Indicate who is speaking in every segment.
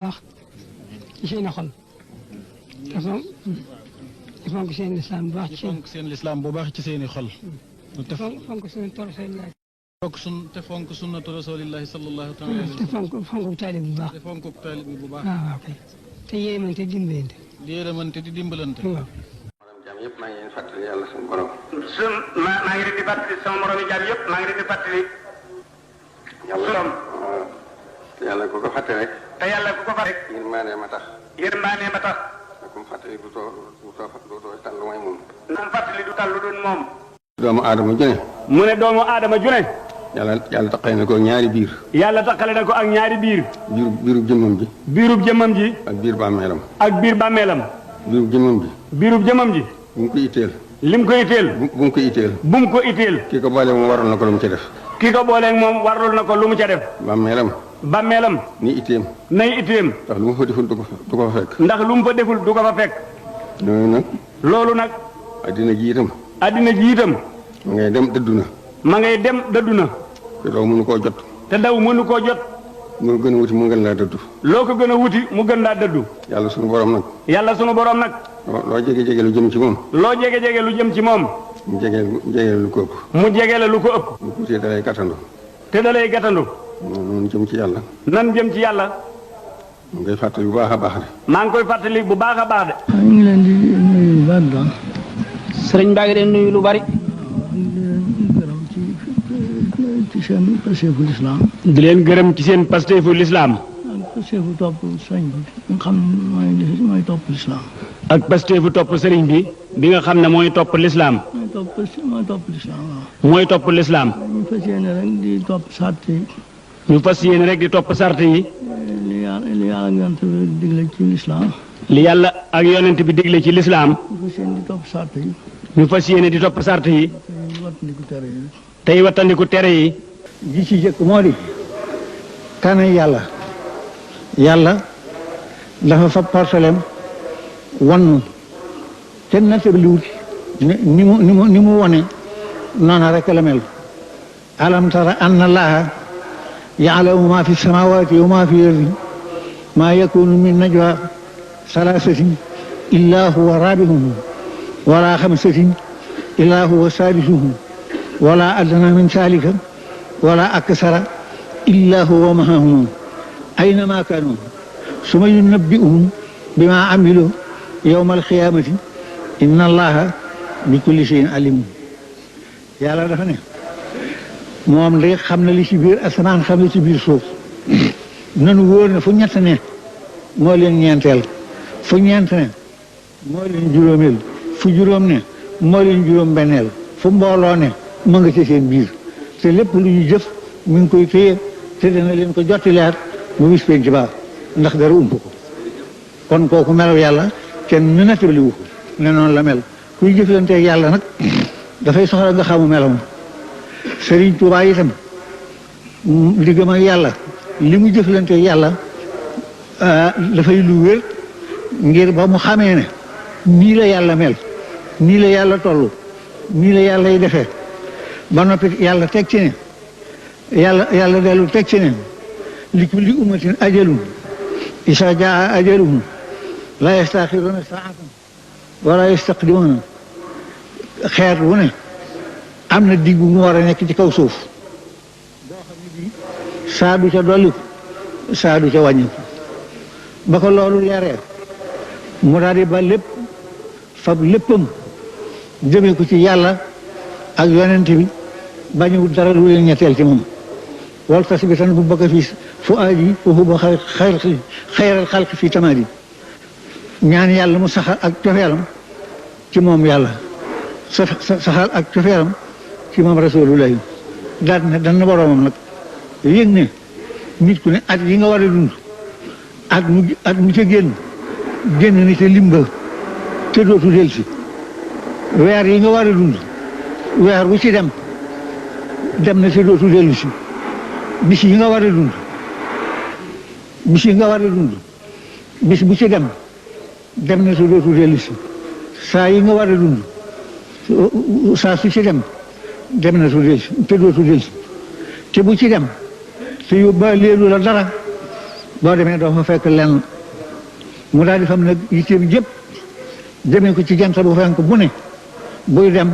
Speaker 1: wax ci seen xol te fonk seen lislaam bu baax ci
Speaker 2: seen lislaam bu baax ci seen i xol
Speaker 1: te fonk suñu tor seen laaj
Speaker 2: te fonk sunnatu rasulillahi sallallahu taala
Speaker 1: te fonk taalib bu baax
Speaker 2: te fonk taalib bu baax
Speaker 1: waaw kay te yéemante dimbalante
Speaker 2: yéemante di dimbalante
Speaker 1: waaw
Speaker 3: jaam yëpp maa ngi leen fàttali yàlla suñu borom
Speaker 4: maa ngi leen di fàttali sama moromi jaam yëpp maa ngi leen di fàttali
Speaker 3: yàlla te yàlla ku ko fàtte rek
Speaker 4: te yàlla ku ko fàtte rek
Speaker 3: yërmaane ma tax ku mu fàttali du too tal lu may moom
Speaker 4: ku mu fàttali du tal lu dul moom
Speaker 3: doomu aadama june
Speaker 4: mu ne doomu aadama june
Speaker 3: yàlla taqale na ko ñaari biir
Speaker 4: yàlla taqale na ko ak ñaari biir
Speaker 3: biirub jëmmam ji
Speaker 4: biirub jëmmam ji
Speaker 3: ak biir bàmmeelam
Speaker 4: ak biir bàmmeelam
Speaker 3: biirub jëmmam ji
Speaker 4: biirub jëmmam ji
Speaker 3: bu mu ko itteel
Speaker 4: lim ko itteel
Speaker 3: bu mu ko itteel
Speaker 4: bu mu ko itteel
Speaker 3: kii ko boole moom waral na ko lu mu ca def
Speaker 4: kii ko booleeg moom warul na ko lu mu ca def bàmmeelam
Speaker 3: ni itteem
Speaker 4: nay itteem
Speaker 3: ndax lu mu fa deful du ko fa fekk
Speaker 4: ndax lu mu fa deful du ko fa fekk loolu nag
Speaker 3: addina ji itam ma ngay dem dëddu na te daw mënu koo jot
Speaker 4: moo
Speaker 3: gën a wuti mu gën laa dëddu
Speaker 4: loo ko gën a wuti mu gën laa dëddu
Speaker 3: yàlla sunu borom nag loo jege lu jëm ci moom mu jege lu ko ëpp
Speaker 4: mu jege la lu ko ëpp
Speaker 3: mu tuutee dalay gàttandu
Speaker 4: noonu
Speaker 3: jëm ci yàlla
Speaker 4: nan jëm ci yàlla
Speaker 3: mu ngay fàttali bu baax a baax de
Speaker 4: maa ngi koy fàttali bu baax a baax de
Speaker 1: ñu ngi leen di nuyu lu bari daal
Speaker 5: sëriñ baa ngi leen nuyu lu bari
Speaker 1: ci seen pasteefu lislaam
Speaker 4: di leen gërëm ci seen pasteefu lislaam
Speaker 1: ak pasteefu topp sëriñ bi nga xam ne mooy topp lislaam
Speaker 4: ak pasteefu topp sëriñ bi nga xam ne mooy topp lislaam
Speaker 1: mooy topp lislaam
Speaker 4: mooy topp lislaam
Speaker 1: ñu fas yéene rek di topp sart yi li yàlla ak yonent bi digle ci lislaam
Speaker 4: li yàlla ak yonent bi digle ci lislaam
Speaker 1: ñu fas yéene di topp sart yi
Speaker 4: ñu fas yéene di topp sart yi
Speaker 1: wattandiku tere yi
Speaker 4: tey wattandiku tere yi
Speaker 6: ji ci jëkk moo di kana yàlla dafa fa portalem wannu te nattabliwut ni mu wone noona rek la mel alam tara anna allaha ya'lamu ma fi samawati wa ma fi ardi ma yakunu min najwa salasatin illa huwa rabi'uhum wala khamsatin illa huwa sadisuhum wala adna min zalika wala aksara illa huwa ma'ahum aynama kanu summa yunabbi'uhum bima amilu yawma al-qiyamati inna allaha bi kulli shay'in alim yàlla dafa ne moom day xam na li ci biir asamaan xam na ci biir suuf nanu wóor ne fu ñett ne moo leen ñeenteel fu ñeent ne moo leen juróomeel fu juróom ne moo leen juróom benneel fu mbooloo ne mu nga ci seen biir te lépp lu ñu jëf mu ngi koy téye te dana leen ko jotti leer bu bis penc ba ndax dara ump ko kon kooku melaw yàlla kenn nu nattali wu ko ne noonu la mel kuy jëflanteeg yàlla nag dafay soxla nga xamu melam Sëriñ Tuubaa itam diggam ak yàlla li mu jëflanteeg yàlla dafay lu wér ngir ba mu xamee ne nii la yàlla mel nii la yàlla toll nii la yàlla y defee ba noppi yàlla teg ci ne yàlla dellu teg ci ne li kulli ummatin ajalun isa jaa ajaluhum la yastaxiruuna saatan wala yastaqdimuuna xeet wu ne am na digg bu mu war a nekk ci kaw suuf boo xam ne bii saa du ca dolliku saa du ca wàññiku ba ko loolu leeree mu daal di ba lépp fab léppam jëmee ko ci yàlla ak yonent bi bañuwut dara lu leen ñetteel ci moom wal tasbitan bu bëgg fii fu aadi wa huwa xayral xalqi fii tamaadi ñaan yàlla mu saxal ak cofeelam ci moom yàlla saxal ak cofeelam ci moom rasulullahi daal ne dana boroomam nag yëg ne nit ku ne at yi nga war a dund at mu ca génn ni te limba te dootu del si weer yi nga war a dund weer wu ci dem na te dootu dellu si bis yi nga war a dund bis bu ci dem na te dootu dellu si saa yi nga war a dund saa su ci dem na te dootu dellu si te bu ci dem te yóbbaaleelu la dara boo demee doo fa fekk lenn mu daal di xam nag yitteem jëpp demee ko ci jant bu fenk bu ne buy dem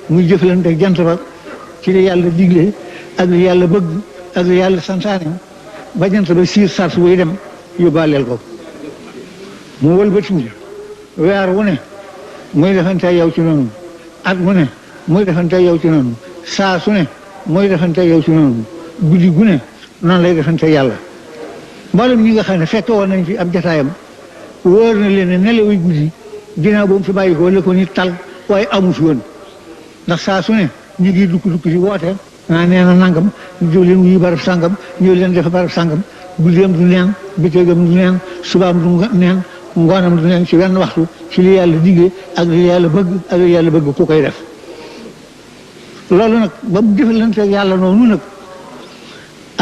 Speaker 6: muy jëflante ak jant ba ci li yàlla digle ak li yàlla bëgg ak li yàlla santaane ba jant ba siir sars buy dem yóbbaaleel ko mu wëlbatiku weer wu ne muy defante yow ci noonu at mu ne muy defante yow ci noonu saa su ne muy defante yow ci noonu guddi gu ne noonu lay defante yàlla mboolem ñi nga xam ne fekk woon nañ fi ab jataayam wóor na leen ne nelawi guddi ginnaaw boobu fi bàyyi ko la ko nit tal waaye amu fi woon ndax saa su ne ñu ngi dukk ci woote nee na nangam ñëw leen wuyu barab sangam ñëw leen def barab sangam guddeem du neen bëccëgam du neen subaam du neen ngoonam du neen ci wenn waxtu ci li yàlla digle ak li yàlla bëgg ak li yàlla bëgg ku koy def loolu nag ba mu jëfalante ak yàlla noonu nag